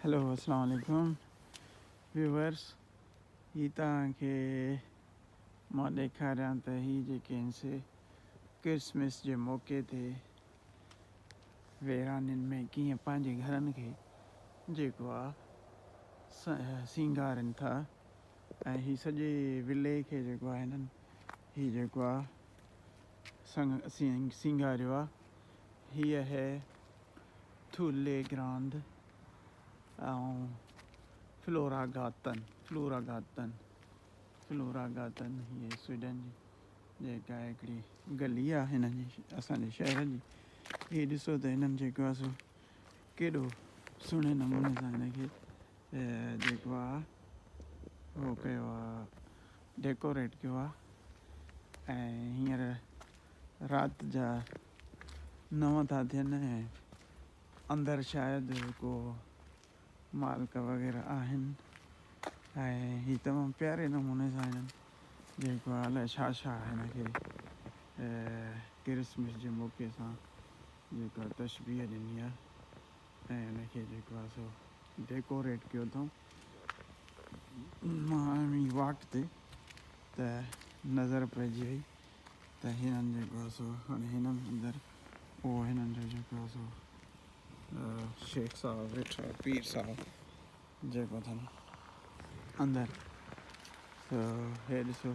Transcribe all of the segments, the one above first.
Hello اسلام عليڪم viewers هي توهان کي مان ڏيکاريان ته هي جيڪي آهن سي ڪرسمس جي موقعي تي ويرانين ۾ ڪيئن پنهنجي گهرن کي جيڪو آ سينگارين ٿا ۽ هي سڄي ولي کي جيڪو آ هنن هي جيڪو آ سينگاريو آ هي آهي ٿولي گراند ۽ فلورا گاتن فلورا گاتن فلورا گاتن هي سوئيڊن جي جيڪا هڪڙي گلي آهي هن جي اسان جي شهر جي هي ڏسو ته هنن جيڪو آهي سو ڪيڏو سهڻي نموني سان هن کي جيڪو آهي هو ڪيو آهي ڊيڪوريٽ ڪيو آهي ۽ هينئر رات جا نو ٿا ٿين ۽ اندر شايد ڪو مالڪ وغيره آهن ۽ هي تمام پياري نموني سان هنن جيڪو آهي الائي ڇا ڇا هن کي ڪرسمس جي موقعي سان جيڪا تشبيهه ڏني آهي ۽ هن کي جيڪو آهي سو ڊيڪوريٽ ڪيو اٿئون. مان واڪ تي ته نظر پئجي وئي ته هنن جيڪو آهي سو هاڻي هن ۾ اندر اهو هنن جو جيڪو آهي سو شيخ صاحب ويٺو آهي پير صاحب جيڪو اٿن اندر سو هي ڏسو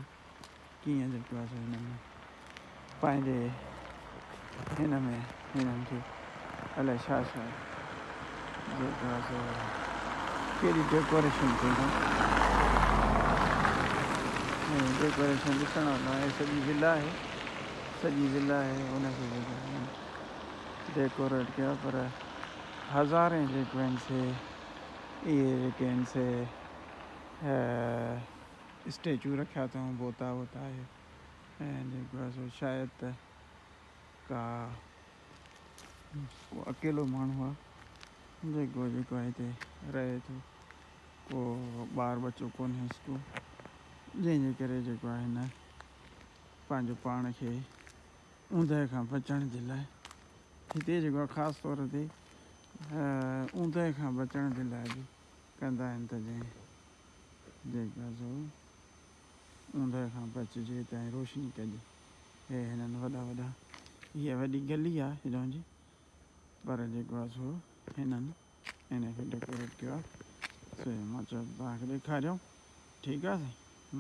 ڪيئن جيڪو آهي سو هنن پنهنجي هن ۾ هنن کي الائي ڇا ڇا جيڪو آهي سو ڪيڏي ڊيڪوريشن ڪئي اٿن ڊيڪوريشن ڏسڻ لاء سڄي ولا آهي سڄي ولا آهي ان کي جيڪو ڊيڪوريٽ ڪيو پر هزارين جيڪو آهن سي اهي جيڪي آهن سي اسٽيچو رکيا اٿئون بوتا ووتا اهي ۽ جيڪو آهي سو شايد ته ڪا ڪو اڪيلو ماڻهو آهي جيڪو جيڪو آهي هتي رهي ٿو ڪو ٻار ٻچو ڪونهيس ڪو جنهن جي ڪري جيڪو آهي هن پنهنجو پاڻ کي اوندهه کان بچڻ جي لاء هتي جيڪو آهي خاص طور تي اوندهه کان بچڻ جي لاء به ڪندا آهن ته جنهن جيڪو آهي سو اوندهه کان بچجي ته ۽ روشني ڪجي. هي هنن وڏا وڏا هيء وڏي گلي آهي هيڏانهن جي پر جيڪو آهي سو هنن هن کي ڊيڪوريٽ ڪيو آهي سو مان چيو ته توهان کي ڏيکاريان ٺيڪ آهي سائين.